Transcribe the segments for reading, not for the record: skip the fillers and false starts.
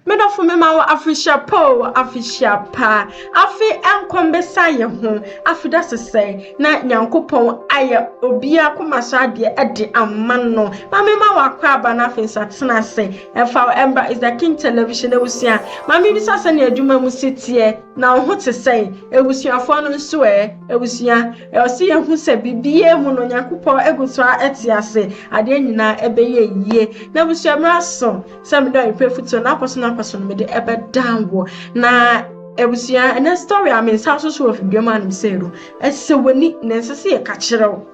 Me dɔfo mema wo afehyia pa o, afehyia pa. Afe nkɔ mbɛsa yɛ ho, afe da sesɛe na Nyankopɔn ayɛ obiara koma so adeɛ de ama no. Ma mema wo akwaaba na afei nsa tena ase ɛfa wo ɛmbra is the king television abusua. Ma mebisa sɛnea adwuma mu si teɛ na wo ho te sɛn, abusuafoɔ no nso ɛ, abusua. Ɛwɔ sɛ yɛhu sɛ biribiara mu no Nyankopɔn gu so ara te ase, adeɛ nyinaa ɛbɛyɛ yie. Na abusua mmerɛ aso sɛ mede ɔyepɛ afutuo no akɔ so no akɔ so no mede ɛbɛdan wo. Na abusua ɛnɛ story a me nsa so so wɔ fidua mu anom sei no, ɛsɛ w'ani na ɛnsɛ sɛ yɛka kyerɛ wo.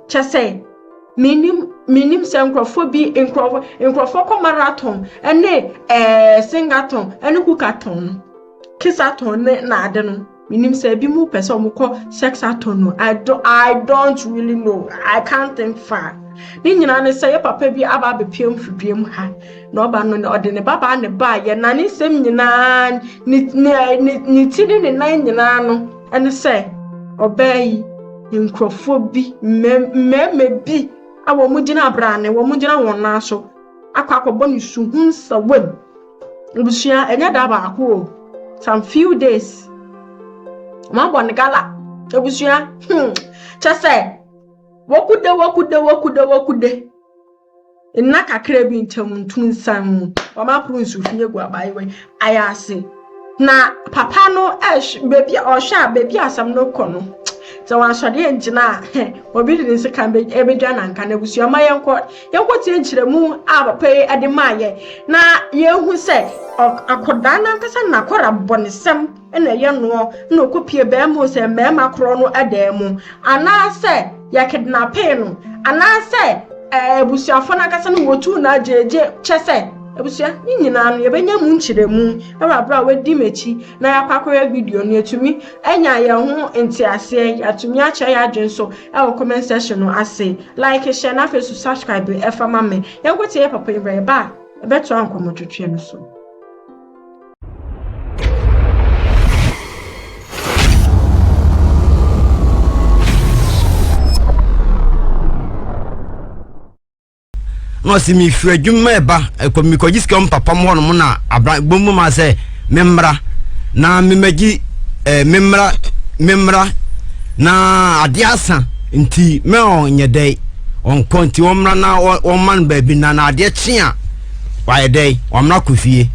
Kyɛ sɛ menim menim sɛ nkurɔfoɔ bi nkurɔfoɔ nkurɔfoɔ kɔ marathon ɛne ɛɛ singathon ɛne cookathon no, kissathon ne n'ade no. Menim sɛ ebinom pɛ sɛ wɔkɔ sexathon no. I don't, I don't really know. I can't think far. Ne nyinaa ne sɛ yɛ papa bi aba abɛpia mfidua mu ha. Na ɔba no ɔde ne babaa ne baayɛ na ne nsɛm nyinaa ne ne ne ne ti ne ne nan nyinaa no ɛne sɛ ɔbaa yi nkurɔfoɔ bi mmarima bi a wɔn gyina abrane wɔn gyina wɔn nan so akɔ akɔbɔ ne su ho nsawam. Abusua, ɛnyɛ da baako o. Some few days. Wɔabɔ no gala. Abusua, hmm, kyɛ sɛ wɔkude wɔkude wɔkude wɔkude. Nna kakra bi ntam ntu nsan mu. Wɔaporo nsu fi agu abaayewa yi ayɛ ase. Na papa no ɛhwɛ baabi a ɔhwɛ a baabi a asɛm no kɔ no. Sɛ wɔasɔre angyina a, obi de ne sekan bɛdwa nanka no abusua ma yɛnkɔ Yɛnkɔtie nkyerɛmu a papa yi de maeɛ na yɛnhu sɛ akɔdaa no ankasa n'akɔra bɔnesɛm na ɛyɛ noɔ na ɔkɔpie bɛrima o sɛ mmarima korɔ no dan mu anaasɛ yɛkidnapee no anaasɛ abusuafoɔ no ankasa no wɔtuu no agyegye kyɛ sɛ abusua ne nyinaa no yɛbɛnya mu nkyerɛmu wɔ aberɛ a wadi m'akyi na yɛakɔ akɔhwɛ video no yɛtumi anya yɛn ho nteaseɛ yɛatumi akyerɛ yɛn adwene so ɛwɔ comment section no ase like hyɛ na afei so subscribe ɛfa ma me yɛnkɔ tie yɛ papa yi bra yɛba a ɛbɛtoa nkɔmmɔtwetwe no so. Na ɔsi mi firi adwuma ɛba ɛkɔ mi kɔgye sika mu papa mu hɔnom na abra gbɔn mu ma sɛ memmra na memmɛgye ɛɛ memmra memmra na adeɛ asa nti mɛ ɔnyɛ dɛ ɔnkɔ nti ɔmmra na ɔmma no baabi na na adeɛ kye a wayɛ dɛ ɔmmra kɔ fie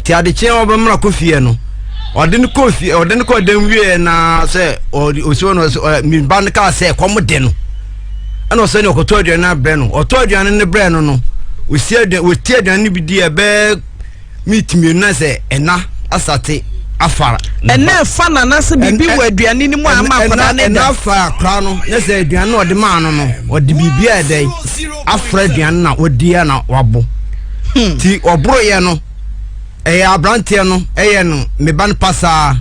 nti ade kye a ɔbɛmmra kɔ fie no ɔde no kɔ fie ɔde no kɔ dan wie na sɛ ɔde osi hɔ no ɔsɛ mi ba no kaa sɛ kɔm de no. ɛna ɔsɛ ne ɔkɔtɔ aduane no abrɛ no ɔtɔ aduane no brɛ no no ɔsi aduane ɔti aduane no bi di ɛbɛɛ meat mmienu na sɛ ɛna asate afa ɛna ɛfa na anase biribi wɔ aduane no mu a ama akwadaa no da ɛna afa akwadaa no na sɛ aduane no ɔde maa no no ɔde biribi a ɛdɛ afra aduane na ɔdi a na wabo hmm. ti ɔboroyɛ no Ɛyɛ aberanteɛ no yɛ no me ba no pasaa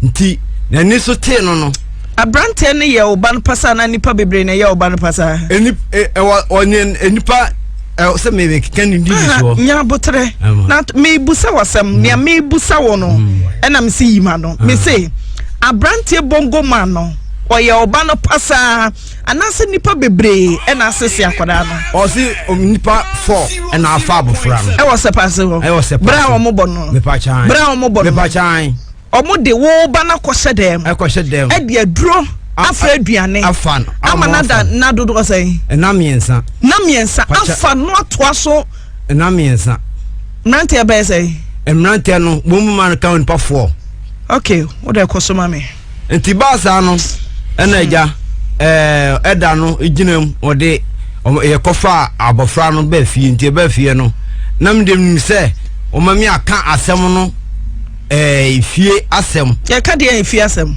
nti n'ani so tee no no. Aberanteɛ no yɛ wo ba no pasaa na nipa bebree na ɛyɛ wo ba no pasaa. Eni e, ɛwɔ ɔne nipa ɛ sɛ me keka ne di soɔ. Nya abotrɛ na mebusa wasɛm mm. nea mebusa wɔ no mm. ɛna mesi yi ma no mese aberanteɛ bongo man no ɔyɛ ɔba no pasaa. Anaasɛ nnipa bebree na asese akwadaa no. Ɔsi nnipa fɔ ɛna afa abofra no. Ɛwɔ sɛpaase hɔ. Ɛwɔ sɛpaase. Bere a wɔn bɔ no. Mepakyan. Bere a wɔn bɔ no. Mepakyan. Wɔn de wo ba no akɔhyɛ dɛm. Ɛkɔhyɛ dɛm. Ɛde aduro afra aduane. Afa no. Ama no ada nna dodoɔ sɛn. Nna mmiɛnsa. Nna mmiɛnsa afa no atoa so. Nna mmiɛnsa. Mmeranteɛ bɛyɛ sɛn. Mmeranteɛ no wɔn mu ma no ka nipa foɔ. Okay, wo de kɔ so ma me. Nti baa saa no ɛna agya ɛɛ ɛda no gyina mu ɔde yɛkɔfa abɔfra no baa fie nti ɛbaa fie no na me deɛ menim sɛ ɔma mi aka asɛm no ɛɛ fie asɛm. Yɛka deɛ yɛ fie asɛm.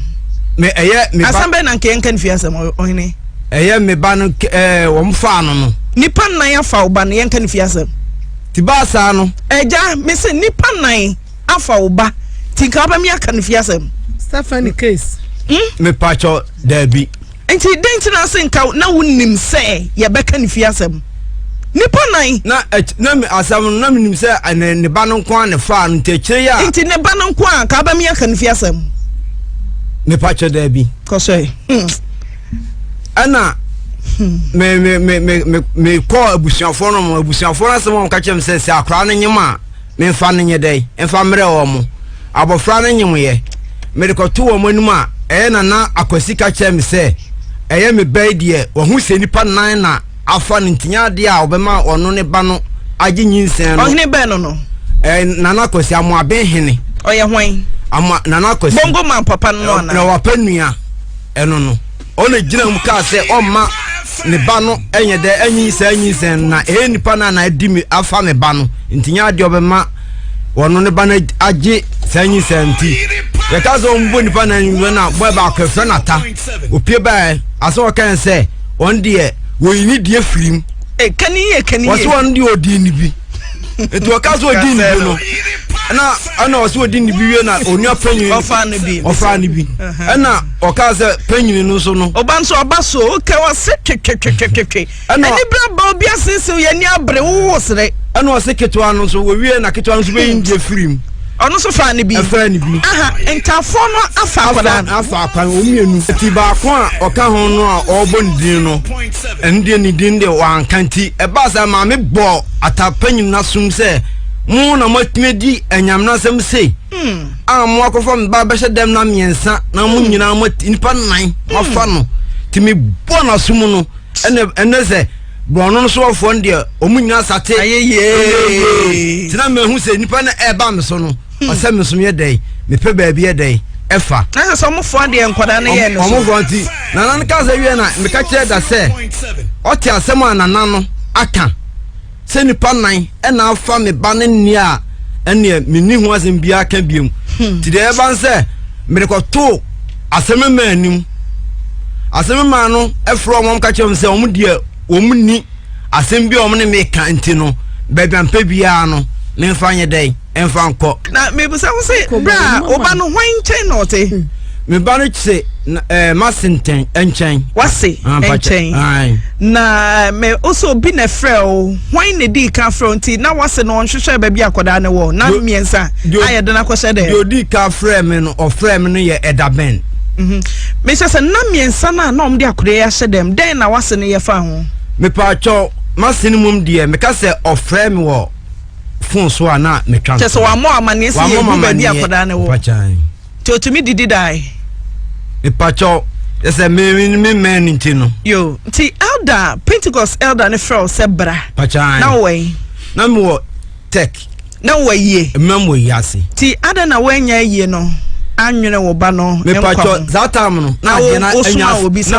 Me ɛyɛ me ba. Asɛm bɛn na nka yɛnka ne fie asɛm ɔhene. Ɛyɛ me ba no ɛɛ wɔn faa no no. Nipa nnan afa wo ba no yɛnka ne fie asɛm. Ti baa saa no. Ɛgya me se nipa nnan. Afa wo ba ti nka wobɛme aka no fie asɛm. Stephanie case. Hmm? Mepakyɛ daabi. Nti dɛn nti na ase nka na wonim sɛ yɛbɛka ne fie asɛm? Nipa nan. Na na asɛm no na menim sɛ ne ne ba no nko a ne faa no nti akyire yi a. Nti ne ba no nko a nka wobɛme aka no fie asɛm. Mepakyɛ daabi. Kɔ so ɛ. Hmm. Ɛna hmm. me me me me me me kɔɔ abusuafoɔ no mo abusuafoɔ no asɛm a wɔka kyerɛ me sɛ sɛ akwaraa no nyem a. memfa no nyɛ dɛn mfa mmerɛ wɔn. Abɔfra no nyemeeɛ. Mede kɔtoo wɔn anim a, ɛyɛ Nana Akwasi ka kyerɛɛ me sɛ, ɛyɛ me ba yi deɛ, wahu sɛ nnipa nan na afa no nti nyɛ adeɛ a ɔbɛma ɔno ne ba no agye nyinsɛn no. Ɔhene bɛn no no? Ɛɛ Nana Akwasi, Amoaben hene. Ɔyɛ hwan? Ama Nana Akwasi. Bongo man papa no no anaa? Na wapɛ nua ɛno no. Ɔna gyina mu kaa sɛ ɔmma ne ba no ɛnyɛ dɛ ɛnyi saa nyinsɛn no na ɛyɛ nipa no a na adi me afa me ba no nti nyɛ adeɛ ɔbɛma wɔno ne ba no agye saa nyinsɛn nti yɛka sɛ ɔmbɔ nipa no anwummerɛ no a bɔɛ baako ɛfrɛ no ata opie baɛ asɛ ɔkae sɛ ɔn deɛ wɔyi ne deɛ firim kani yie kani yie wɔsɛ ɔno deɛ ɔdii ne bi nti ɔka sɛ ɔdi ne bi no ɛna ɛna ɔsɛ ɔdi ne bi wie na onua panyin ɔfa ne bi ɔfa ne bi ɛna ɔka sɛ panyin no nso no ɔba nso ɔba so ɔkɛ ɔse twetwetwetwetwe ɛna ɛni bere ba obi asensew yɛ ni abere wowo sere ɛna ɔsɛ ketewa no nso wɔwie na ketewa no nso bɛyi ne deɛ firi mu ɔno nso faa ne bi ɛfaa ne bi aha ntafoɔ no afa akwadaa no afa akwadaa wɔn mmienu ti baako a ɔka ho no a ɔrebɔ ne din no ɛno deɛ ne din deɛ wanka nti ɛbaa sɛ maame bɔɔ atapanyin no asom sɛ mo na moatumi adi anyame asɛm sei hmm. a mo akɔfa me ba bɛhyɛ dɛm na mmiɛnsa na mo hmm. nyinaa mo nipa nnan moafa no nti mebɔ n'asom no ɛnɛ ɛnɛ sɛ borɔno no soɔfoɔ no deɛ ɔmo nyinaa sate ayɛyie nti na mahu sɛ nipa no ɛreba me so no hmm. ɔsɛ me so yɛ dɛn mepɛ baabi yɛ dɛn ɛfa na sɛ sɛ ɔmo foa deɛ nkwadaa no yɛ no so ɔmo foa nti nana no ka sɛ wie na meka kyerɛ da sɛ ɔte asɛm a nana no aka sɛ nipa nan ɛna afa me ba ne nneɛ a ɛneɛ menni ho asɛm biara ka biom hmm. nti deɛ ɛba sɛ mede kɔtoo asɛm maa anim asɛm maa no ɛfrɛ wɔn ka kyerɛ wɔn sɛ wɔn deɛ wɔn ni asɛm bi a wɔn ne me ka nti no baabi ampɛ biara no memfa nyɛ dɛn ɛmfa nkɔ. Na mebisa wo se berɛ a wo ba no hwan nkyɛn na ɔte? Hmm. Me ba no te ɛɛ mase ntɛn nkyɛn. Wase ah, nkyɛn. Na me ɔsɛ obi na ɛfrɛ o hwan na edi kan frɛ o nti na wase no ɔnhwehwɛ baabi akwadaa no wɔ na mmiɛnsa a yɛde no akɔhyɛ dɛ. Deɛ odi kan frɛ me no ɔfrɛ me no yɛ ɛda bɛn. Mhm. Mehyɛ sɛ nna mmiɛnsa no a na wɔde akwadaa yi ahyɛ dɛm dɛn na wase no yɛ fa ho. Mepaakyɛw mase no mom deɛ meka sɛ ɔfrɛ me wɔ fon so a na metwa kyɛ sɛ wammɔ amanneɛ sɛ yɛhu baabi akwadaa no wɔ nti ɔtumi didi dae mepakyɛw sɛ me me mɛn no nti no yo nti elder Pentecost elder ne frɛ wo sɛ bra na wowɔ yi na mewɔ tech na wowɔ ayie mma mewɔ yi ase nti adɛn na woanya ayie no anwene wo ba no nkwa ho saa time no na adeɛ na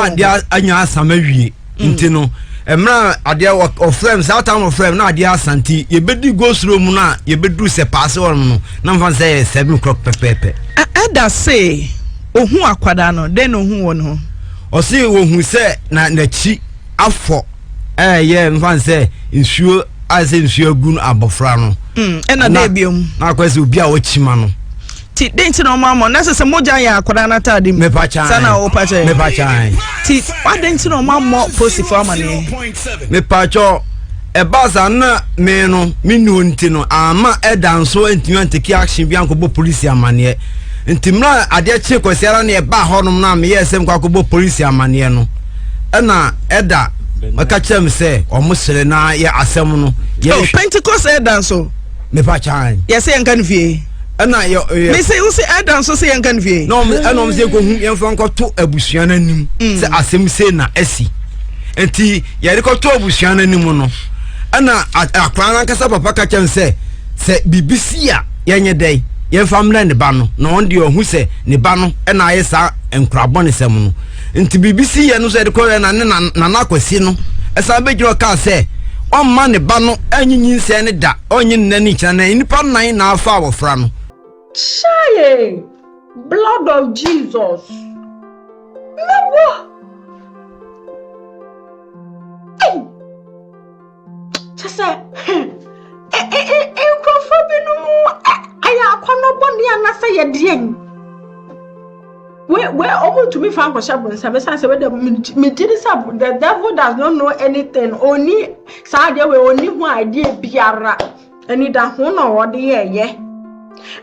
adeɛ anya asam awie Mm. Nti no, mmerɛ a adeɛ ɔfrɛ m saa time ɔfrɛ m na adeɛ asa nti yɛbɛdi go soro mu no a yɛbɛduru sɛ paase hɔ nom no na mfa sɛ yɛ 7 o'clock pɛpɛɛpɛ. Ɛda se ohu akwadaa no dɛn na ohu wɔ ne ho? Ɔse ohu sɛ na n'akyi afɔ ɛyɛ mfa sɛ nsuo ayɛ sɛ nsuo agu no abɔfra no. Mm, ɛna dɛ biom. Na akɔyɛ sɛ obi a ɔkyima no. Ti den ti na ɔmo amɔ na sɛ sɛ mogya yɛ akwadaa n'ataade mu. Mepa kyan. Sɛ na ɔpa kyɛ. Mepa kyan. Ti adan ti na ɔmo amɔ posifo amaneɛ. Mepa kyɛw ɛbaa saa na me no me nuo nti no ama ɛda nso ntumi anteki action bi ankɔbɔ polisi amaneɛ nti mmerɛ adeɛ kye kwasi ara na ɛbaa hɔnom no a meyɛɛ sɛ mekɔ akɔbɔ polisi amaneɛ no ɛna ɛda ɔka kyerɛ me sɛ ɔmo sere na yɛ asɛm no yɛ oh, Pentecost ɛda nso mepa kyan yɛsɛ yɛnka no fie ɛna yɛ yɛ mese wo se ɛda nso sɛ yɛnka no fie na ɔmo ɛna ɔmo sɛ yɛnkɔhu yɛmfa nkɔto abusua no anim mm. sɛ asɛm sei na asi nti yɛde kɔto abusua no anim no ɛna akwaraa no ankasa papa ka kyerɛ no sɛ sɛ biribi si a yɛnyɛ dɛn yɛmfa mmerɛ ne ba no na ɔno deɛ ɔhu sɛ ne ba no ɛna ayɛ saa nkorabɔ ne sɛm no nti biribi si yɛ no sɛ yɛde kɔyɛ na ne nana akwasi no ɛsan bɛgyina ɔkaa sɛ ɔmma ne ba no anyi nyinsɛn ne da ɔnye nnɛ ne nkyena na nnipa nnan na afa abɔfra no. Chaye! Blood of Jesus! Mɛwɔ! Ei! Kyɛ sɛ, nkurɔfoɔ binom ayɛ akɔnnɔ bɔne anaasɛ yɛ deɛn? Wei wei ɔmo ntumi fa nkɔhyɛ bonsam esan sɛ wei de megye di sɛ the devil does not know anything onni saa adeɛ wei onni ho idea biara anidaho na wɔde yɛɛyɛ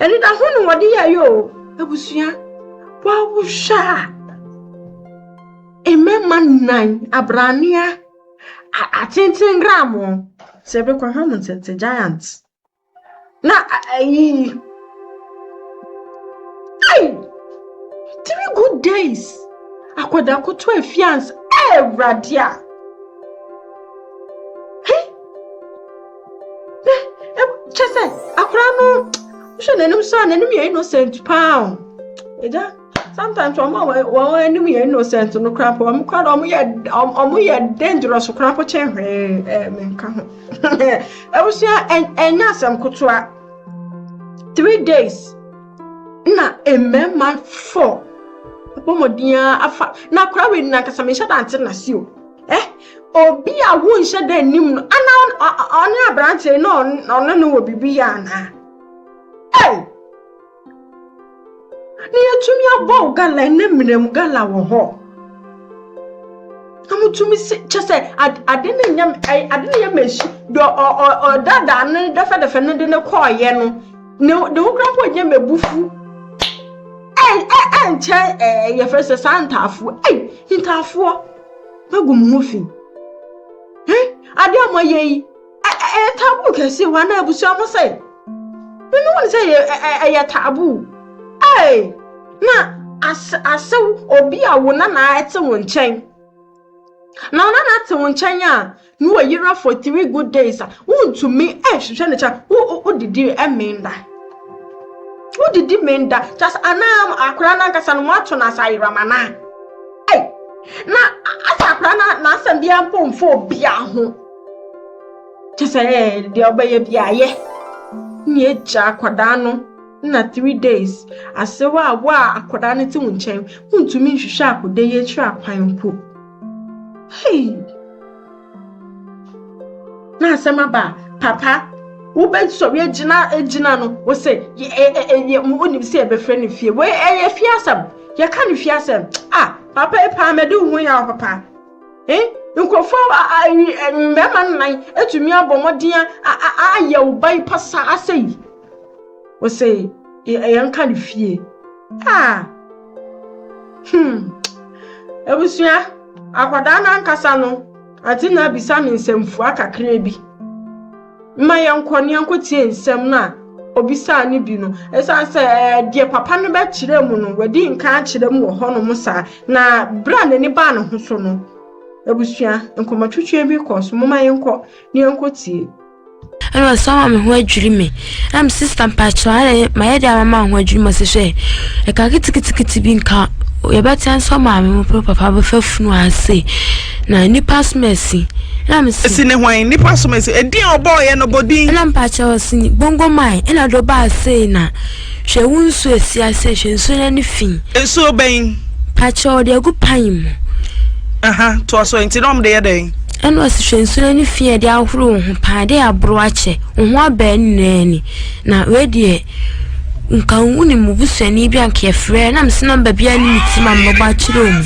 anidaho na wɔde yɛɛyɛ o abusua wɔawohwɛ a mmarima nnan abranea atenten gramo sɛ ebekɔ hwɛ mo ntenten giant. Na ayi. Hey! Three good days. Akwadaa koto afiansa. Awurade a. Hey! Kyɛ sɛ akwadaa no wohwɛ n'anim so a n'anim yɛ innocent paa o. Agya, sometimes wɔn a wɔn anim yɛ innocent no koraa po wɔn koraa wɔn yɛ wɔn yɛ dangerous koraa po kyɛn hwee ɛɛ menka ho. Abusua ɛnyɛ asɛm kotoa. 3 days na mmarima four bɔ mmɔden ara afa na akwadaa wei nankasa menhyɛ da nte n'ase o. Eh, obi a wonhyɛ da anim no ana ɔne aberanteɛ na ɔne no wɔ biribi yɛ anaa? Hey! Na yɛtumi abɔ wo gala ɛnɛ mmerɛ mu gala wɔ hɔ. Na motumi se kyɛ sɛ ade no nyɛ ade no yɛ mɛhyi deɛ ɔdaadaa no dɛfɛdɛfɛ no de no kɔɔyɛ no ne ne ho koraa mpo nyɛ mɛbufu ɛnkyɛ yɛfrɛ sɛ saa ntaafoɔ ɛy ntaafoɔ magu mo ho fi ade a moayɛ yi ɛyɛ taboo kɛse wɔ anaa abusua mo sɛ mene wɔn sɛ ɛyɛ taboo ɛy na asew obi a wo nana ɛte wo nkyɛn na wo nana te wo nkyɛn a na wɔyera for 3 good days a wontumi ɛhwehwɛ ne kyɛ wo wodidi ɛmenda wodidi menda kyɛ anaa akwaraa no ankasa no moato no asa ayeram anaa ɛy na asa akwaraa no n'asɛm biara mpo mfa obiara ho kyɛ sɛ ɛɛ deɛ ɔbɛyɛ bi ayɛ ne agya akwadaa no na 3 days asew a wo a akwadaa no te wo nkyɛn wontumi nhwehwɛ akwadaa yi akyiri akwan mpo. Hey! Na asɛm aba papa wobɛsɔre agyina agyina no wo sɛ wonim sɛ yɛbɛfrɛ no fie. Wei ɛyɛ fie asɛm, yɛka no fie asɛm ah papa yi paa mɛde wo ho yɛ papa. Eh, nkurɔfoɔ mmarima nnan atumi abɔ mmɔden ayɛ wo ba yi pasa asɛ yi wo sɛ yɛnka no fie. Ah, abusua, akwadaa no ankasa no ate na abisa no nsɛmfua kakra bi ma yɛnkɔ ne yɛnkɔtie nsɛm no a obisaa no bi no, ɛsiane sɛ deɛ papa no bɛkyerɛ mu no wadi nka akyerɛ mu wɔ hɔnom saa na berɛ a n'ani baa ne ho so no, abusua, nkɔmmɔtwetwe bi kɔ so. Momma yɛnkɔ ne yɛnkɔtie. Ɛna ɔsɛ ɔma me ho adwiri me. Ɛna me sister mpakyɛw ayɛ mayɛ de ama ma ho adwiri me. Ɔsɛ hwɛ ɛka ketekete bi nka yɛbɛte nso maame mo pɛ papa bɛfa funu ase na nipa som asi. Ɛna me si ne hwan nipa som asi edin a ɔbɔɔ yɛ no bɔ din. Ɛna mpakyɛw ɔsi bongo man ɛna do ba ase na hwɛ wo nsuo esi ase, hwɛ nsuo n'ani fi. Nsuo bɛn? Mpakyɛw ɔde agu pan mu. Aha, toa so. Nti na ɔmo de yɛ dɛn? Ɛna ɔsi hwɛ nsuo n'ani fi a yɛde ahoro wo ho paa de aboro akyɛ wo ho abɛɛ nyinaa ni na wei deɛ nka wonim wo busuani bi a nka yɛfrɛ na mese nɔmba biara ne me ti ma mebɛbɔ akyerɛ mu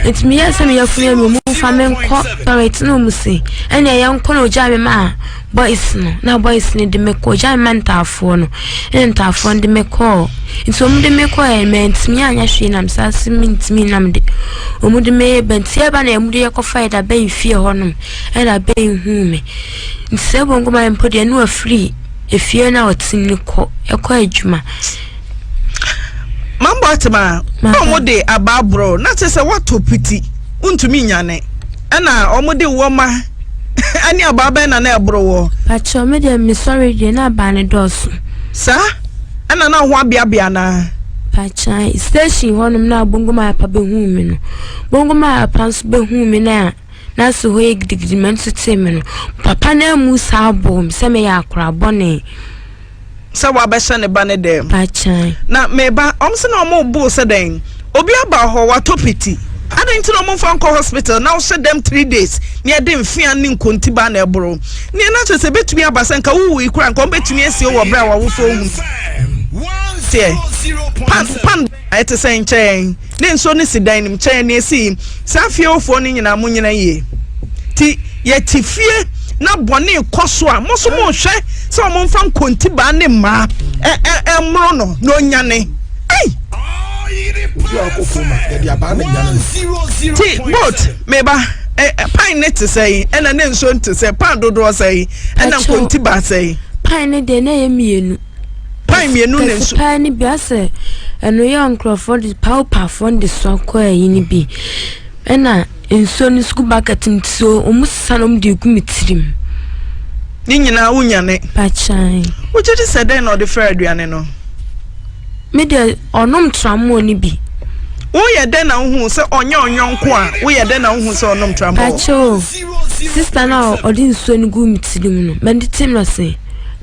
nti meyɛɛ sɛ meyɛ funu mi ɔmu mfa me nkɔ toilet na ɔmu se ɛne ɛyɛ nkɔ na ɔgyaa me maa boys no na boys no de me kɔ ɔgyaa me ma ntaafoɔ no ɛna ntaafoɔ no de me kɔɔ nti ɔmu de me kɔɔ mantumi anyɛ hwee nam saa se mentumi nam de ɔmu de me ba nti ɛba na ɛmu de yɛkɔfa yɛda bɛn fie hɔnom ɛna bɛn huu me nti sɛ bongo man mpo deɛ ne wafiri efie na ɔte ne kɔ ɛkɔ adwuma. Mambo atema na ɔmo de aba aborɔ na kyerɛ sɛ woatɔ piti wontumi nyane ɛna ɔmo de wɔma ɛne abaa bɛn na na ɛboro wɔ. Pakyɛw, me deɛ mesɔre deɛ na abaa ne dɔɔso. Saa ɛna na ho abeabea naa. Pakyɛw, station hɔnom na bongo man apa bɛhuu me no, bongo man apa nso bɛhuu me na na so hɔ yɛ gidigidi ma nso tee me no papa no amu saa bɔɔ me sɛ meyɛ akora bɔne. Sɛ wabɛhyɛ ne ba ne dɛm. Pakyɛw. Na meba ɔmo sɛ na ɔmo bo sɛ dɛn obi aba hɔ watɔ piti adan nti na ɔmo nfa nkɔ hospital na ɔhyɛ dɛm 3 days na yɛde mfea ne nkontiba na ɛboro nea na kyerɛ sɛ ebetumi aba sɛ nka wuwu yi kora nka ɔmo betumi asie wɔ bere a wawofo ohun teɛ pan pan ɛte sɛ nkyɛn ne nsuo ne si dan nim kyɛn ne esi saa fiefoɔ no nyinaa mo nyina yie ti yɛte fie na bɔne kɔ so a mo nso mo hwɛ sɛ ɔmo nfa nkontibaa ne mmaa ɛ ɛ ɛmoro no na onyane ɛy. Obi a ɔkɔ kurom a yɛde abaa na nyane no. Ti boat meba ɛ ɛ pan ne te sɛ yi ɛna ne nsuo te sɛ pan dodoɔ sɛ yi ɛna nkontibaa sɛ yi. Pan no deɛ na ɛyɛ mmienu. Pan mmienu na nsu. Kɛse paa no bi asɛ ɛno yɛ nkurɔfoɔ de pawopafoɔ no de soa kɔ ayi no bi ɛna nsuo no nso gu bucket mu so wɔn sesa na wɔn de gu me tirim. Ne nyinaa wonyane. Pakyan. Wogye di sɛ dɛn na ɔde frɛ aduane no? Me deɛ ɔnom tramɔɔ no bi. Woyɛ dɛn na wohu sɛ ɔnyɛ ɔyɔnko a woyɛ dɛn na wohu sɛ ɔnom tramɔɔ? Pakyɛ o, sista no a ɔde nsuo no guu me tirim no, mede tim no se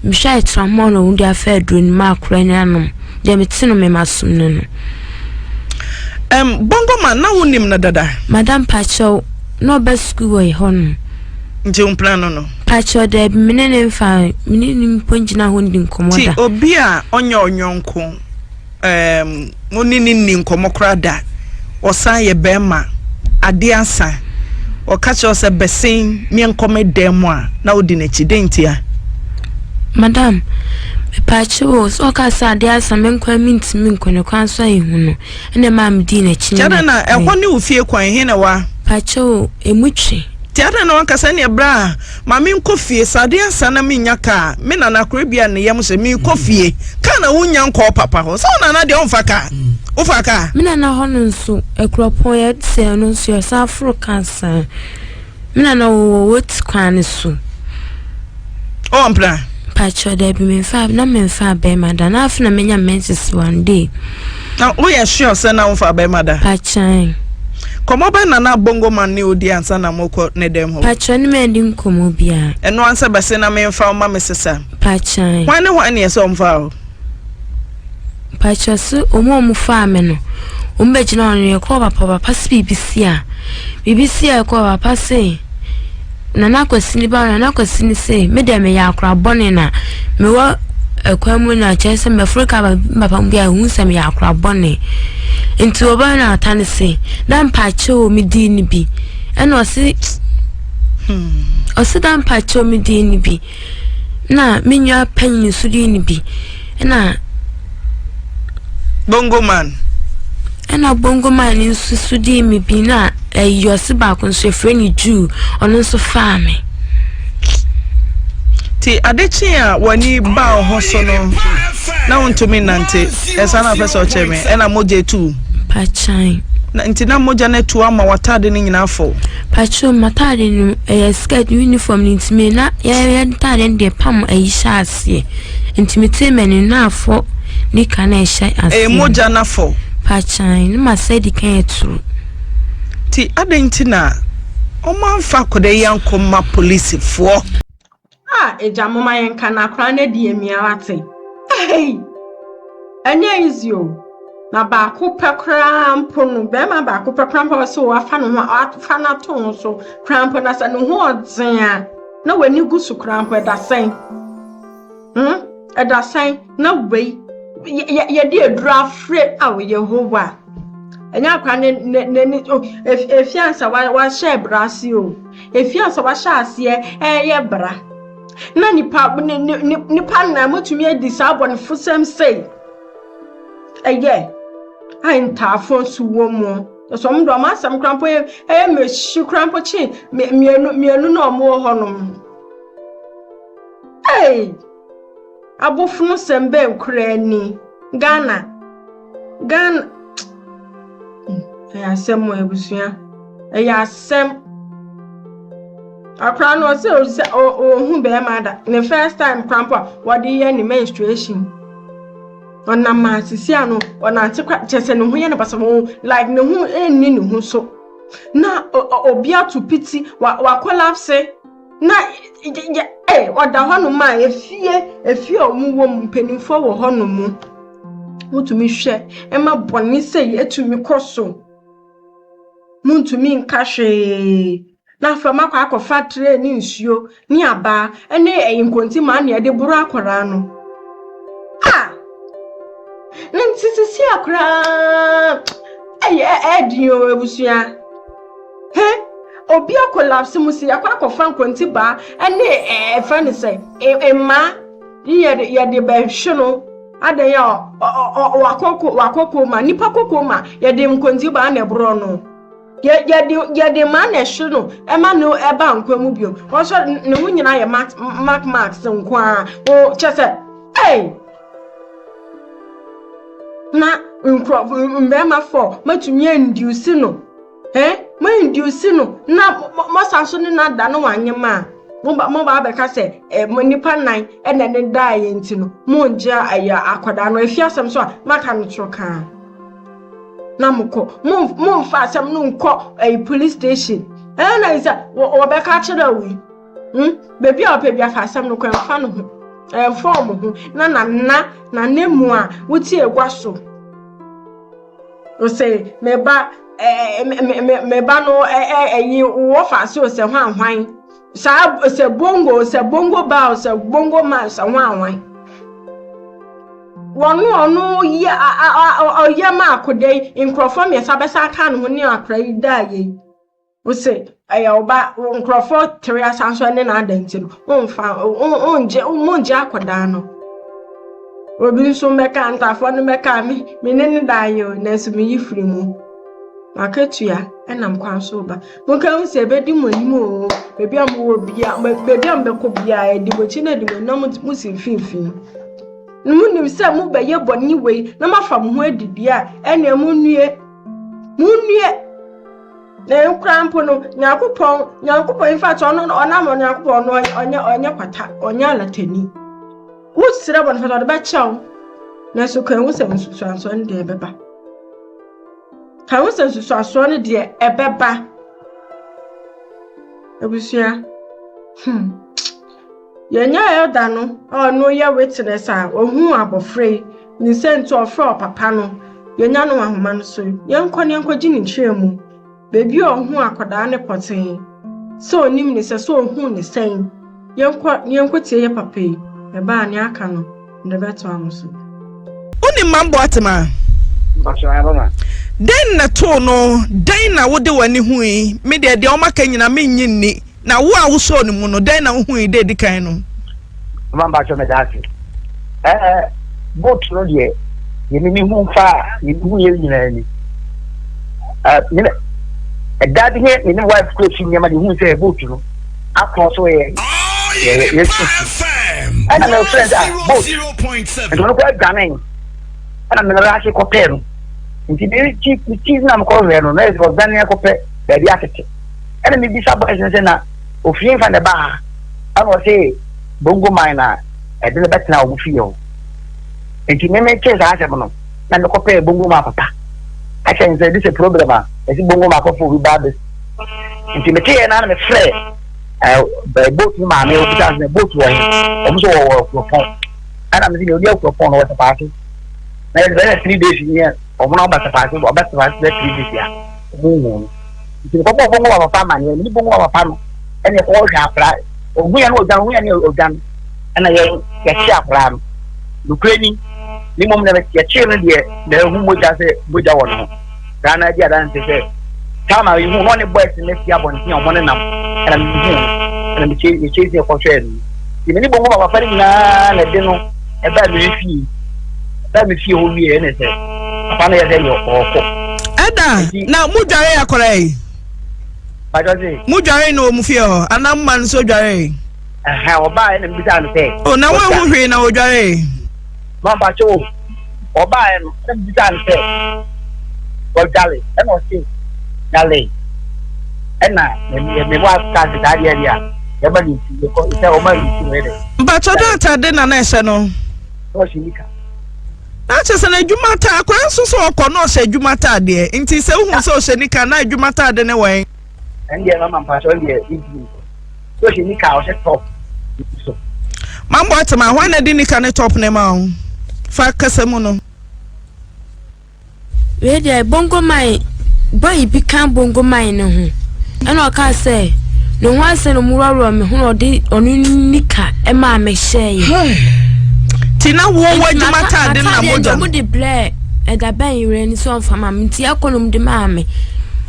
mehwɛ tramɔɔ na ɔde afa aduro no ma akora no anom. Deɛ mete no mema som no no. Um, Bongo man, na wonim no dada? Madam Pakyɛw, na ɔba sukuu wɔ hɔ nom. Nti wo mpena no no? Pakyɛw, daabi, me ne ne mfa, me ne ne mpo ngyina hɔ ndi nkɔmmɔ da. Nti obi a ɔnyɛ ɔyɔnko, um, mo ne ne nni nkɔmmɔ koraa da, ɔsan yɛ bɛrima, adeɛ asa, ɔka kyerɛ wo sɛ bɛsen meɛnkɔ me dan mu a, na wodi n'akyi, dɛn ntia? Madam, mepaakyɛw o, sɛ ɔka sɛ adeɛ asa me nkwa mentumi nkɔ ne kwan so a ehu no, ɛna ɛmaa medii n'akyi Nti adɛn na ɛhɔ ne wo fie kwan, he na ɛwɔ a? Paakyɛw o, emu twe. Nti adɛn na wanka sɛ ɛneɛ bra a ma menkɔ fie, sɛ adeɛ asa na mennya kaa a, me nana koro ebia ne yam hyɛ, merekɔ fie. Kaa na wonnya nkɔɔ papa hɔ, sɛ wo nana deɛ ɔmfa kaa, wofa kaa? Me nana hɔ no nso, Akuropɔn yɛde sɛ ɛno nso yɛsan foro kaa saa. Me nana ɔwɔ Woti kwan no so. Ɔwɔ mpena? Pakyɛ dabi memfa na memfa bɛrima da na afei na menya menses one day. Na woyɛ sure sɛ na womfa bɛrima da? Pakyɛ. Kɔmɔ bɛn na na bongo man ne odi ansa na mokɔ ne dɛm hɔ? Pakyɛ ne mandi nkɔmɔ biara. Ɛno ansa bɛse na memfa wo ma me sesa. Pakyɛ. Hwan ne hwan ne ɛsɛ ɔmfa wo? Mpakyɛw se wɔn a wɔn faa me no wɔn bɛ gyina hɔ no yɛkɔɔ papa papa se biribi si a biribi si a yɛkɔɔ papa se nana akwasi ne ba nana akwasi ne se me deɛ meyɛ akora bɔne na mewɔ ɛkwan mu na kyerɛ sɛ mɛforo ka papa mu bi a ehu sɛ meyɛ akora bɔne nti wɔbɛn na ata ne se na mpakyɛw me di ne bi ɛna ɔse ɔse da mpakyɛw me di ne bi. na me nua panyin nso dii no bi ɛna. Bongo man. Ɛna bongo man nso so dii me bi na ɛyi ɔse baako nso efrɛ no Jew ɔno nso faa me. Ti ade kye a w'ani ba wo ho so no na wontumi nnante ɛsa na apɛ sɛ ɔkyerɛ me ɛna mogya etu. Pakyan. Na nti na mogya no atu ama w'ataade no nyinaa afɔw. Pakyɛw m'ataade no ɛyɛ skirt uniform no nti me na yɛyɛ ntaade no deɛ pam ayi hyɛ aseɛ nti me tee m'ani na afɔ nika na ɛhyɛ aseɛ. Ɛyɛ mogya na afɔ. Pakyan ne ma sɛ di kan ɛtoro. Ti adɛn nti na wɔn amfa akwadaa yi ankɔ ma polisifoɔ. Ah agya moma yɛnka na akora no adi amia wate. Hey! Ɛnyɛ easy o. Na baako pɛ koraa mpo no, bɛrima baako pɛ koraa mpo sɛ wafa ne ho afa no ato ho so koraa mpo na sɛ ne ho ɔdzen a na w'ani gu so koraa mpo ɛda sɛn. Hmm? Ɛda sɛn na wei yɛde aduru afrɛ awo Yehowa. Ɛnyɛ akora ne ne ne efi ansa wahyɛ bra ase o. Efi a sɛ wahyɛ aseɛ ɛreyɛ bra na nipa ne ne ne nipa nnan motumi adi saa abɔnefosɛm sei ɛyɛ a ntaafo nso wɔ mu sɛ wɔn de wɔn asɛm koraa mpo yɛ ɛyɛ mehyi koraa mpo kye mmienu mmienu na wɔn wɔ hɔnom ei abofono sɛm bɛn koraa ni Ghana Ghana ɛyɛ asɛm o abusua. Ɛyɛ asɛm. Akora no ɔsɛ ɔsɛ ɔhu bɛrima da. Ne first time koraa mpo a wɔde yɛ ne menstruation. Ɔnam a sisi ano ɔnante kora kyerɛ sɛ ne ho yɛ no basa like ne ho nni ne ho so. Na obi ato piti wa wa collapse na yɛ ɛ ɔda hɔnom a efie efie a wɔn wɔ mu mpanimfoɔ wɔ hɔnom. Wotumi hwɛ ɛma bɔne sɛ etumi kɔ so. Montumi nka hwee. Na afei moakɔ akɔfa tray ne nsuo ne abaa ne ɛyi nkontimmaa na yɛde boro akwadaa no. Ah! Ne nti sisi akoraa ɛyɛ ɛɛden o abusua. He obi akolapse mu si akɔ akɔfa nkontibaa ne ɛfɛ ne sɛ mmaa ne yɛde yɛde bɛhwe no. Adɛn a wakɔkɔ wakɔkɔ ma nipa kɔkɔ ma yɛde nkontibaa na ɛborɔ no. Yɛ yɛde yɛde maa na ɛhye no ɛma no ɛba nkwa mu bio. Wɔn nso ne ho nyinaa yɛ mark mark marks nko ara. O kyɛ sɛ ei na nkurɔfo mmarima fɔ matumi andiusi no. Eh, mo induce no na mosan so ne no ada no wanyem a, moba moba abɛka sɛ eh, mo nipa nan ɛna ne daa yɛ nti no, mongye ɛyɛ akwadaa no efi asɛm so a maka no toro kaa. Na mokɔ, mo momfa asɛm no nkɔ ɛyɛ police station. Ɛna na sɛ wɔbɛka akyerɛ wo yi. Hmm, baabi a ɔpɛ bi afa asɛm no kɔ ɛmfa no ho. Ɛmfa ɔmo ho na nana na ne mu a wote egua so. Ose me ba eh, me, me, me ba no eh, eh, ɛyi wɔ fa so sɛ hwan hwan saa sɛ bongo sɛ bongo ba sɛ bongo man sɛ hwan hwan wɔn ɔno yɛ ɔyɛ ma akoda yi nkurɔfoɔ mmiɛnsa bɛsa aka ne ho ne akora yi daa yɛ yi. Wose ɛyɛ wo ba, nkurɔfoɔ tere asan so ne n'ada nti no, womfa, wongye, mongye akɔdaa no. Obi nso mmɛka, ntafoɔ no mmɛka, me, me ne ne da ayɛ o, nanso meyi firi mu. M'akatua ɛnam kwan so ba. Monka hu sɛ ɛbɛdi mo anim o, baabi a mowɔ bia, baabi a mobɛkɔ bia, ɛdi mo akyi na ɛdi mo anim na mo si mfimfini. Na monim sɛ mobɛyɛ bɔne wei na moafa mo ho adi deɛ a, ɛnneɛ monnue. Monnue. Na nkura mpo no, Nyankopɔn, Nyankopɔn, in fact, ɔno ɔnam Nyankopɔn no ɔnyɛ ɔnyɛ kwata, ɔnyɛ alatani. Wosrɛ bɔne fata ɔde bɛkyɛ wo. Nanso kan hu sɛ nsusuansoɔ no deɛ ɛbɛba. Kan hu sɛ nsusuansoɔ no deɛ ɛbɛba. Abusua, hmm. Yɛnya elder no a ɔno yɛ witness a ohuu abɔfra yi ne sɛ nti ɔfrɛ ɔpapa no yɛnya no ahoma no so yɛnkɔ ne yɛnkɔgye ne nkyerɛmu baabi a ɔhuu akwadaa no pɔtee sɛ onim ne sɛ sɛ ohuu ne sɛn yɛnkɔ ne yɛnkɔtie yɛ papa yi ɛbaa ne aka no mede bɛtoa mo so. Wonim Mam Boatema? Dɛn na ɛtoo no? Dɛn na wode w'ani hui? Me deɛ, deɛ wɔaka nyinaa mennye nni. Na wo a wosɔɔ no mu no, dɛn na wohui da edi kan no? Mama mpakyɛ meda ase. Ɛɛ boat no deɛ deɛ mimi hu fa a mimi hu yɛ nyinaa ni. Ɛɛ mene ɛda bi ne me ne wife kɔ efi nneɛma de hu sɛ boat no akɔ so yɛ yɛ yɛ sisi. Ɛna mɛ friend a boat nti ɔno kɔ adwane ɛna mɛ nara ase kɔ pɛɛ no nti mi ti mi ti na mekɔ hwɛ no na yɛ sɛ ɔdwane akɔ pɛ baabi atete. Ɛna mebisa boys no sɛ na ofie nfa na ɛbaa ha ɛna ɔse bongo man na ɛde no bɛtena wɔn fie hɔ nti me me tee saa asɛm no na mekɔpɛɛ bongo man papa akyɛ ne sɛ this a problem a ɛsi bongo man kɔfo obi ba abɛsi nti meteeɛ na na mefrɛ ɛɛ boat no maame obisa sɛ boat wɔ he wɔn nso wɔ wɔ kuropɔn ɛna mese deɛ ɔdi akuropɔn no wɔ sɛpaase na yɛde bɛyɛ 3 days nyɛ wɔn na ɔba sɛpaase ɔba sɛpaase bɛ 3 days a wɔn hu no Nti mekɔbɔɔ bongo wa papa amaneɛ, mene bongo wa papa no ɛne ɛkɔhwɛ akwadaa, ɔhu yɛ no ɔdwan, ɔhu yɛ no ɔdwan, ɛna yɛ yɛkye akwadaa no. Nokorɛ ni, ne mmom na yɛkyee no deɛ na ɛhu mogya sɛ mogya wɔ ne ho. Saa na adi adanse sɛ time a yɛhu no ɔne boys no asi abɔnten a wɔn nenam ɛna mehu no ɛna mekyɛ mekyɛ sɛ ɛkɔhwɛɛ no. Nti mene bongo wa papa no nyinaa na ɛde no ɛbaa me fie, ɛbaa me fie hɔ wie ɛne sɛ papa no yɛ sɛ deɛ ɔɔkɔ. Ɛda na mo dware akɔra yi. Mo dware no wɔ mo fie hɔ anaa mo ma no so dware? Ɔbaa yɛ na mbisa no sɛ. O na wɔn ho hwee na wɔdware. Mamba kyɛ o ɔbaa yɛ no na mbisa no sɛ wɔdware ɛna ɔse dware ɛna mɛ wɔ aka sɛ saa deɛ deɛ a yɛma ne nsu yɛkɔ sɛ ɔma ne nsu no yɛ dɛ. Mpatsɔ dɛ atade na na ɛhyɛ no. Ɔhyɛ nika. Na kyerɛ sɛ n'adwuma ataadeɛ, akwadaa nso sɛ ɔkɔ na ɔhyɛ adwuma ataadeɛ, nti sɛ wohu sɛ ɔhyɛ nika na adwuma ataade ne wɛn. Ɛndeɛ mama mpakyɛ ɔndeɛ ntumi nkɔ. Sɛ ɔhyɛ nika a ɔhyɛ top so. Mambo Atema, hwan na ɛde nika ne top ne ma wo? Fa kasa mu no. Wei deɛ bongo man boy bi ka bongo man no ho ɛna ɔkaa sɛ ne ho asɛ na ɔmo worɔworɔ me ho na ɔde ɔno nika ɛmaa me hyɛeɛ. Ti na wo wɔ adwuma taade na mogya. Ɔmo de brɛ ɛda bɛn werɛ no sɛ ɔmfa ma me nti ɛkɔ na ɔmo de maa me.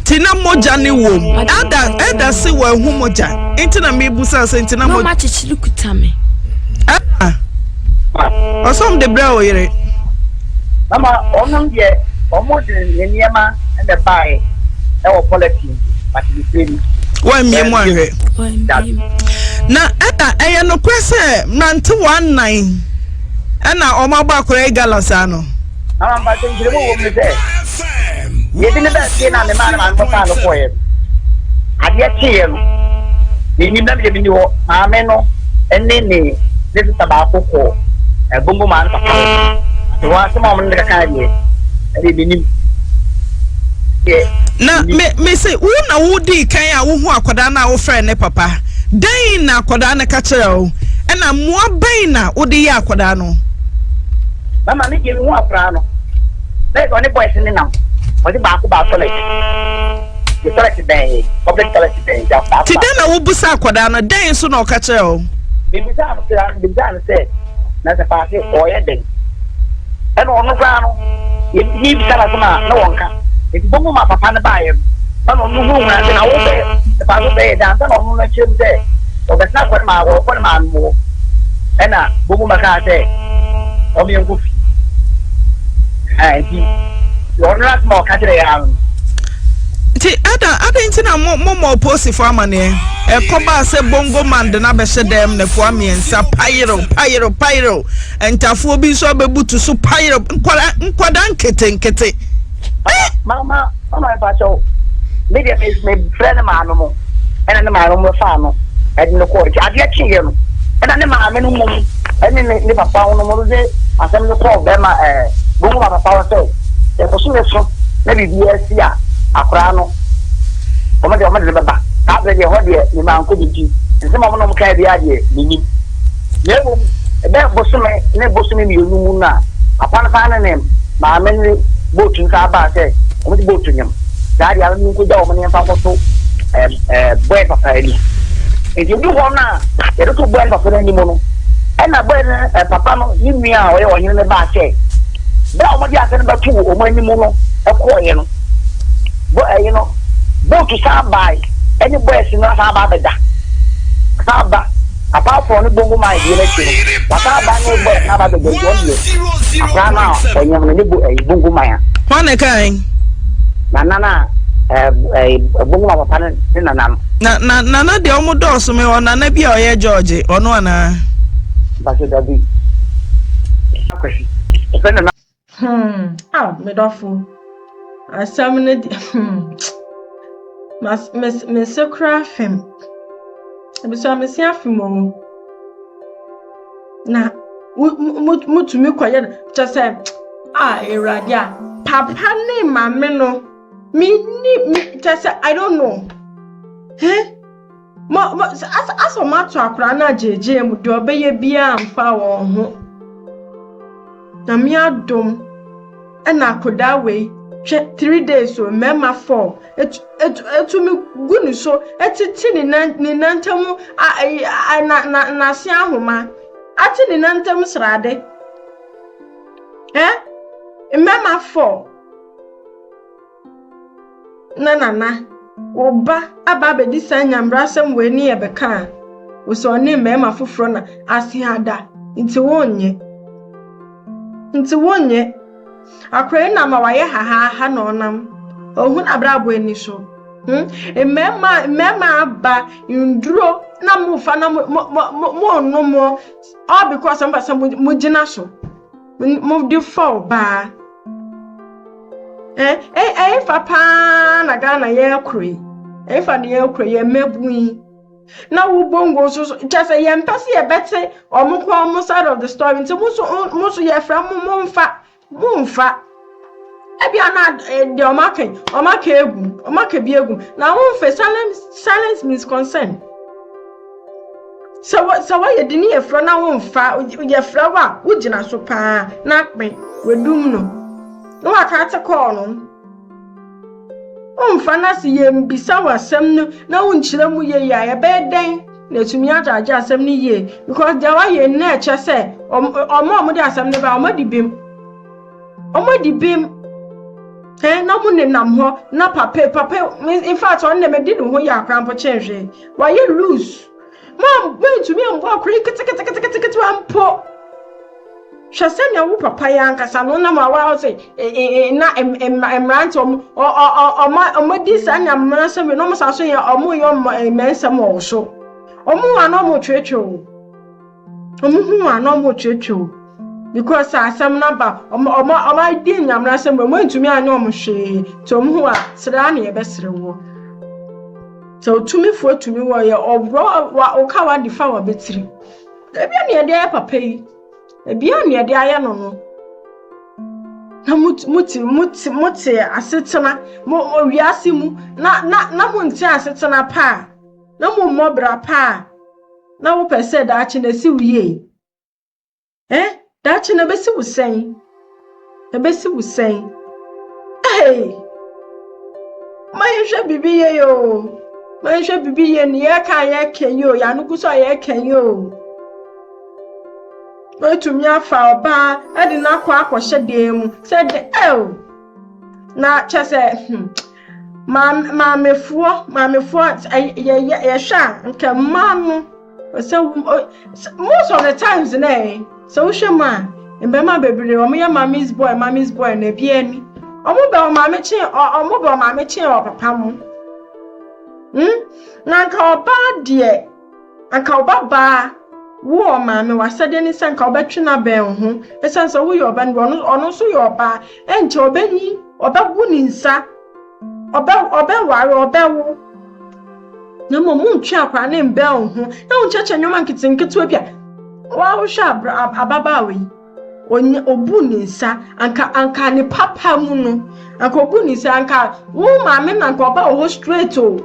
Ti na mogya ne wom. Ɛda ɛda se wɔ ɛho mogya nti na mebusa sɛ nti na mogya. Na ɔmo akyekyere kuta me. Ɛda. Ɔsɔm de brɛ wo yere. Mama ɔno deɛ ɔmo de ne nneɛma na ɛbaeɛ. Ɛwɔ pɔlɛtin but mefrɛ ni. Wammie mu anhwɛ. Na ɛna ɛyɛ nokorɛ sɛ mmerantewa nnan ɛna wɔn abɔ akwadaa yi gala saa no. Mama mpakyɛ nkyerɛmu wɔ mu ne sɛ yɛde ne bɛɛ fie na ne maa ne maame kɔfaa no kɔɔeɛ no adeɛ kyeeɛ no menim na medeɛ menni hɔ maame no ne ne ne sista baako kɔ bongo maa no papa hɔ nti hɔ asɛm a wɔn ne kaka deɛ ɛdeɛ menim. Na me me se wo na wodii kan a wohu akwadaa no a wofrɛ ne papa. Dɛn na akwadaa no ka kyerɛ wo? Ɛna mmoa bɛn na wode yɛ akwadaa no? Mama me deɛ mehu akwadaa no na yɛ sɛ ɔne boys ne nam ɔde baako baa toilet the toilet bɛn yɛ public toilet bɛn yɛ baako. Ti dɛn na wobusa akwadaa no dɛn nso na ɔka kyerɛ wo? Mebisa no sɛ mebisa no sɛ na sɛ paase ɔyɛ dɛn ɛna ɔno koraa no yɛbisa no asɛm a na wɔnka nti bongo ma papa no baeɛ no ɛna ɔno huhuna sɛ na wobɛ sɛ paase wobɛyɛ dɛn ansa na ɔno no akyerɛ mu sɛ ɔbɛtena kɔ ne maa ɔkɔ ne maa no mu hɔ ɛna bongo ma kaa sɛ ɔmo yɛn kɔ fie nti ɔno no asɛm a ɔka kyerɛ yɛ ano. Nti ɛda adɛn nti na mo mo mɔ posifo amaneɛ ɛkɔbaa sɛ bongo man de no abɛhyɛ dɛm nɛfoa mmiɛnsa payerew payerew payerew ntafoɔ bi nso abɛbutu so payerew nkwadaa nkwadaa nketenkete eh. Mama mama mpakyɛw me deɛ me me frɛ ne maame mo ɛna ne maame mo faa no ɛde no kɔɔ nti adeɛ kyeeɛ no ɛna ne maame no mmom ɛne ne ne papa no mo de asɛm no kɔɔ bɛrima ɛɛ bongo ma papa hɔ sɛ sɛ bosome so na biribi asi a akwaraa no wɔn deɛ wɔn de no bɛba saa berɛ deɛ hɔ deɛ me maa nkɔ bi nti nsɛm a wɔn na wɔn kae biara deɛ menim na mmom ɛbɛyɛ bosome ne bosome mmienu mu no a papa no san ne ne maame ne bootu no san baa sɛ wɔn de bootu nyam saa deɛ ano nkogya wɔn ne mfa nkɔto ɛɛ ɛɛ bɔɛ papa anim nti edu hɔ no a yɛde to bɔɛ papa no anim no ɛna bɔɛ no ɛɛ papa no ne nua a ɔyɛ ɔhene no baa sɛ bere a wɔde asɛm no bɛto wɔn anim no kɔɔeɛ no, bɔ ɛyi no, bootu san bae ɛne boys no asan aba abɛda. San aba, apart from ne bongo man deɛ no akyi no, wasan aba ne boys no aba abɛda nti ɔno deɛ akwadaa no a ɔnyam no ne bo ɛyi bongo man a. Hwan na ɛkae? Nana no a ɛɛ bongo man papa no ne nana no. Na na nana deɛ wɔn dɔɔso mi wɔ nana bi a ɔyɛ George ɔno anaa? Mpakyɛ dabi. Akwasi. Ɔfɛ nana. Hmm, aw, me dɔfo. Asɛm no de, hmm. Mas, mes, mese koraa fem. Ebusua mese afem o. Na mutumi kɔyɛ no kyɛ sɛ, a Awurade a, papa ne maame no, menni, me, kyɛ sɛ, I don't know. Huh? Mo, mo, asɛ, asɛ wɔn ato akwadaa no agyegye mu, deɛ ɔbɛyɛ biara mfa wɔn ho. Nyame adom ɛna akwadaa wei, hwɛ 3 days o, mmarima 4 etu, etu, etumi gu ne so, etete ne nan, ne nan ntam a, a, na, na, n'ase ahoma, ate ne nan ntam srade. Eh? Mmarima 4. Na nana, wo ba aba abɛdi saa nyambrasɛm wei ne yɛbɛka a, wo sɛ ɔne mmarima foforɔ na ase ada, nti wonyɛ. Nti wonyɛ. Akora yi nam a wayɛ hahaaha na ɔnam. Ohun abrabɔ ani so. Mmarima mmarima aba nduro na mofa na mo mo mo mo nom all because mo pɛ sɛ mo gyina so. Mo de fa ɔbaa. Eh, eh, ɛyɛfa paa na Ghana yɛrekoro yi. Ɛyɛfa na yɛrekoro yɛ mmabun yi. Na wo bongo nso so kyɛ sɛ yɛmpɛ sɛ yɛbɛte ɔmo kɔ ɔmo side of the story nti mo nso mo nso yɛfrɛ mo momfa momfa. Ebi ana deɛ ɔmo aka yi ɔmo aka egum ɔmo aka bi egum na momfa silence silence means consent. Sɛ wɔ sɛ wɔyɛ de ne yɛfrɛ na womfa yɛfrɛ wo a wogyina so paa na akpe wedum no na waka ate kɔɔ no. Womfa na sɛ yɛmbisa wɔ asɛm no na wonkyerɛ mu yie a yɛbɛyɛ dɛn na etumi agyagye asɛm no yie because deɛ wayɛ no na ɛkyɛ sɛ ɔmo a ɔmo de asɛm no ba ɔmo adi bem ɔmo adi bem ɛn na mo nenam hɔ na papa papa in fact ɔno na mɛdi ne ho yɛ akora mpo kyɛn hwee wayɛ loose mo a mo ntumi mbɔ akora yi keteketeketekete mpo. Hwɛ sɛnea wo papa yi ankasa no nam a wa ɔsɛ na mmerante ɔmo ɔmo ɔmo di saa nyamena nsɛm yi na ɔmo san so yɛ ɔmo yɛ ɔmo mmɛnsɛm wɔ wo so. Ɔmo hu a na ɔmo twetwe wo. Ɔmo hu a na ɔmo twetwe wo. Because asɛm no aba ɔmo ɔmo ɔmo adi nyamena nsɛm ɔmo ntumi anyɛ ɔmo hwee nti ɔmo hu a sere a na yɛbɛsere wo. Sɛ otumifoɔ tumi wɔ yɛ ɔworɔ wa ɔka wa de fa wɔ abɛtiri. Ebi a na yɛde ayɛ papa yi. Ebi a na yɛde ayɛ no no. Na mote mote mote mote asetena mo mo wiase mu na na na monte asetena pa a na mommɔ bra pa a na wopɛ sɛ daakye na esi wo yie. Eh? Daakye na ebesi wo sɛn? Ebesi wo sɛn? Hey! Ma yɛnhwɛ biribi yie o. Ma yɛnhwɛ biribi yie ne yɛka a yɛka yi o, yɛano gu so a yɛka yi o. Watumi afa ɔbaa de no akɔ akɔhyɛ dan mu sɛ de ɛo na kyɛ sɛ maame maamefoɔ maamefoɔ yɛ yɛ yɛhwɛ a nka mmaa no sɛ most of the times na ɛ sɛ wohwɛ mu a mmarima bebree wɔn yɛ mommy's boy mommy's boy na ebi ani wɔn bɛ wɔn maame kyen wɔn bɛ wɔn maame kyen wɔ papa mu na nka ɔbaa deɛ anka ɔbabaa wo ɔmaame w'asɛdeɛ ne sɛ nka wobɛtwe no abɛn wo ho ɛsiane sɛ woyɛ ɔba no ɔno ɔno nso yɛ ɔbaa ɛnkyɛ ɔbɛnyi ɔbɛbu ne nsa ɔbɛ ɔbɛware ɔbɛwo na mmom montwe akwaraa ne mbɛn wo ho na wonkyerɛkyerɛ nneɛma nketenketewa bi a wɔahwehwɛ abra ababaawa yi onye obu ne nsa anka anka ne papa mu no anka obu ne nsa anka wo maame na anka ɔba wɔ hɔ straight o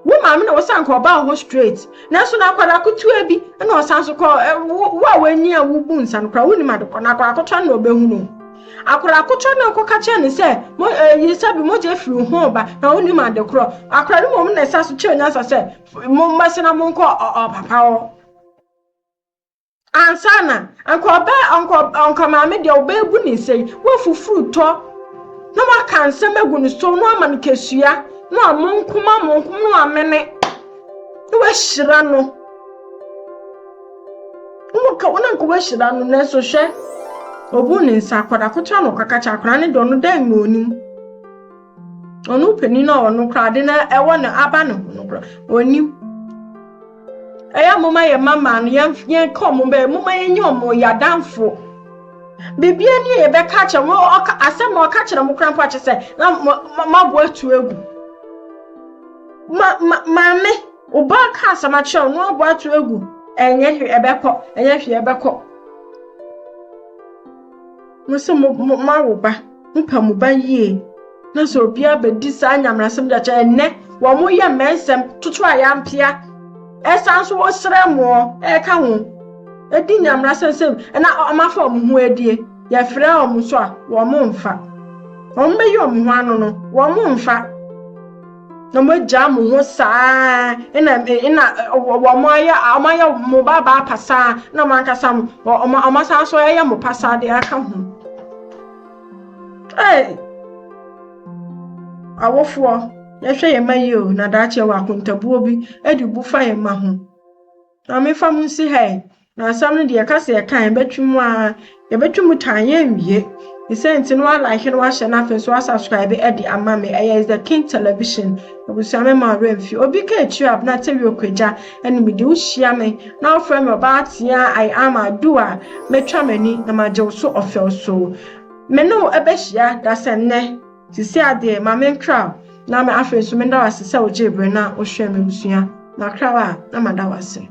wo maame na wɔsɛ anka ɔba wɔ hɔ straight nanso na akwadaa ketewa bi ɛna ɔsan so kɔ wo a w'ani a wobu nsa no koraa wonim adekɔ na akwadaa ketewa no na ɔbɛhu no akwadaa ketewa no akɔka kyerɛ ne sɛ mo ɛyi sɛbi mogya efiri ho ba na wonim adekorɔ akwadaa no mmom na ɛsa so kyerɛ nyansa sɛ mo mmɛsɛ na mo nkɔ ɔ papa hɔ ansa na anka ɔbɛ anka anka maame deɛ ɔbɛɛbu ne nsa yi wafufuru tɔ na waka nsɛm agu ne so na wama no kesua na wamo nkoma mo nkom na wamene na wahyira no wɔka wɔn anka wahyira no nanso hwɛ obu ne nsa akwadaa ketewa na ɔkaka kyerɛ akwadaa ne deɛ ɔno dɛn na onim ɔno panin a ɔno koraa ade na ɛwɔ ne aba ne ho no koraa onim ɛyɛ moma yɛ mama no yɛn yɛn ka ɔmo bɛyɛ moma yɛn nye ɔmo yɛ adamfo biribi ani a yɛbɛka kyerɛ mo ɔka asɛm a ɔka kyerɛ mo koraa mpo akyɛ sɛ na mo mo abo atu agu ma ma maame ɔbaa ka asɛm akyerɛ wo na wabɔ ato agu ɛnyɛ hwee ɛbɛkɔ ɛnyɛ hwee ɛbɛkɔ mo sɛ mo mo mo awo ba mo pa mo ba yie na sɛ obiara bɛdi saa nyamrasɛm de akyɛ ɛnnɛ wɔn mo yɛ mmɛnsɛm toto a yampea ɛsan so wɔsrɛ moɔ ɛka ho ɛdi nyamrasɛm sɛ ɛna ɔmo afa ɔmo ho adie yɛfrɛ ɔmo so a wɔn mo mfa wɔn bɛyi ɔmo ho ano no wɔn mo mfa na mo agya mo ho saa ɛna ɛna wɔn ayɛ wɔn ayɛ mo ba baa pasaa na mo ankasa mo wɔn wɔn asan so ɛyɛ mo pasaa de aka ho ɛɛ awofoɔ yɛhwɛ yɛn mma yie o na daakye wɔ akontabuo bi ɛde bu fa yɛn mma ho na mefa mo nsi ha yi na asɛm no deɛ yɛka sɛ yɛka yɛbɛtwe mu a yɛbɛtwe mu tan yɛnwie ne sɛ nti no walike no wahyɛ no afei nso wasubscribe ɛde ama me ɛyɛ is the king television abusua me ma ɔwerɛ mfi obi ka akyire abena tɛwi okagya ɛne mede wohyia me na wofrɛ me ɔbaa tea I am ado a mɛtwa m'ani na magye wo so ɔfɛw so me ne wo ɛbɛhyia da sɛ nnɛ sisi adeɛ ma menkra na me afei nso meda wo ase sɛ wogyee berɛ na wohwɛ me abusua makra wo a na mada wo ase.